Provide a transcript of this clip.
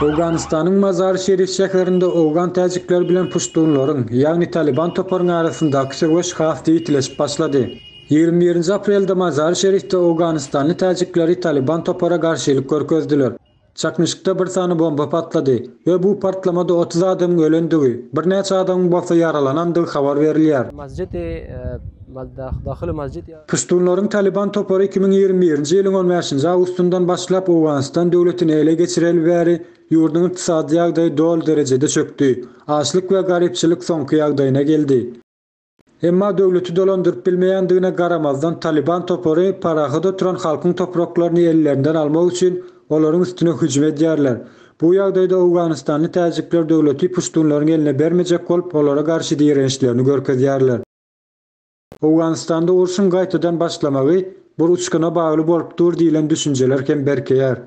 Owganystanyň Mazary-Şerif şäherinde owgan täjikleri bilen puştunlaryň, ýagny Talyban toparyň arasyndaky söweş has-da ýitileşip başlady. 21-nji aprelde Mazary-Şerifde owganystanly täjikleri Talyban topara garşylyk görkezdiler. Çaknyşykda bir sany bomba patlady we bu partlamada 30 adamyň ölendigi, birnäçe adamyň bolsa ýaralanandygy habar berilýär. Puştunlaryň Talyban topary 2021-nji ýylyň on bäşinji awgustyndan başlap Owganystan döwletini ele geçireli bäri ýurduň ykdysady ýagdaýy doly derejede çökdi, açlyk we garypçylyk soňky ýagdaýyna geldi. Emma döwleti dolandyryp bilmeýändigine garamazdan Talyban topary parahat oturan halkyň topraklaryny ellerinden almak üçin olaryň üstüne hüjüm edýärler. Bu ýagdaýda owganystanly täjikler döwleti puştunlaryň eline bermejek bolup olara garşy dirençlerini görkezýärler. Owganystanda urşuň gaýtadan başlamagy bir uçguna bagly bolup dur diýlen düşünjeler hem berkeýär.